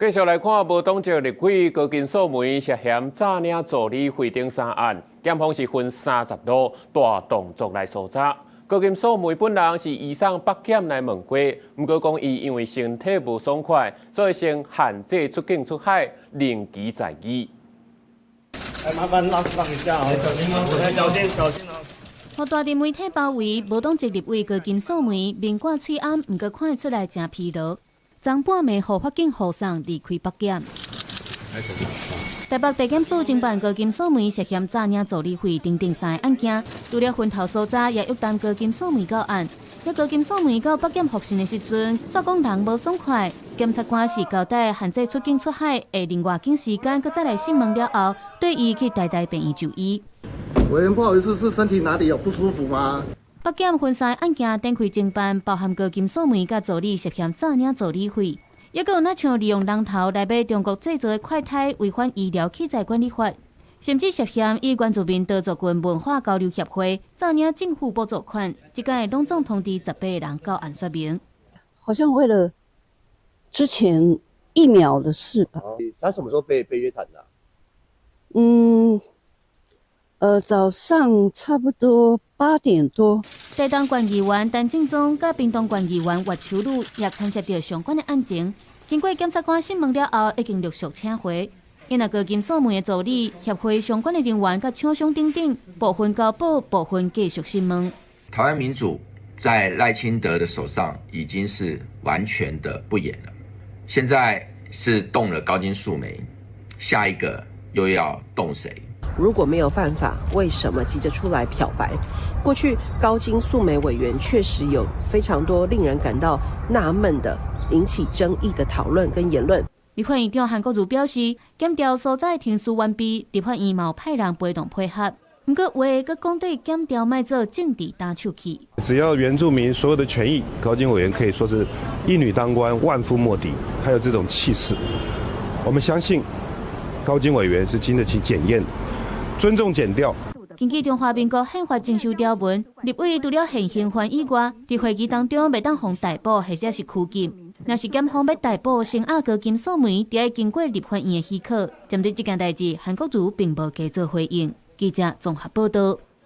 繼續來看，無黨籍立委高金素梅涉嫌詐領助理費頂三案，檢方是分30路大動作來搜查。高金素梅本人是移送北檢來問過，毋過講伊因為身體無爽快，所以先限制出境出海，另期再議。來，麻煩讓讓一下哦，小心哦，小心小心哦。予大陣媒體包圍，無黨籍立委高金素梅面掛喙罨，毋過看得出來誠疲勞。昨半暝，予法警護送離開北檢。台北地檢署偵辦高金素梅涉嫌詐領助理費等等三个案件，除了分頭搜查，也約談高金素梅到案。在高金素梅到北檢複訊的時陣，煞講人無爽快。檢察官是交代限制出境出海會另外揀時間，閣再來訊問了後，對伊去台大病院就醫。委員，不好意思，是身體哪裡有不舒服嗎？北檢分三个案件展開偵辦，包含高金素梅佮助理涉嫌詐領助理費，抑閣有若像利用人頭來買中國製造的快篩，違反醫療器材管理法，甚至涉嫌以原住民多族群文化交流協會詐領政府補助款，這擺攏總通知18個人到案說明。好像為了之前疫苗的事吧？他什麼時候被約談的？早上差不多8點多。台東縣議員陳正宗佮屏東縣議員岳秋女也牽涉到相關的案情，經過檢察官訊問了後，已經陸續請回。因為高金素梅的助理、協會相關的人員佮廠商等等，部分交保，部分繼續訊問。台灣民主在賴清德的手上已經是完全的不演了，現在是動了高金素梅，下一個又要動誰？如果沒有犯法，為什麼急着出來漂白？過去高金素梅委員確實有非常多令人感到納悶的、引起爭議的討論跟言論。立法院長韓國瑜表示，檢調搜查程序完畢，立法院嘛派人陪同配合。毋過話閣講對檢調莫做政治打手氣。只要原住民所有的權益，高金委員可以說是一女當關，萬夫莫敵，他有這種氣勢。我們相信高金委員是經得起檢驗。尊重檢調。根據中華民國憲法增修條文，立委除了現行犯以外，佇會期當中袂當予逮捕或者是拘禁。若是檢方欲逮捕聲押高金素梅，得愛經過立法院的許可。針對這件代誌，韓國瑜並無加做回應。記者綜合報道。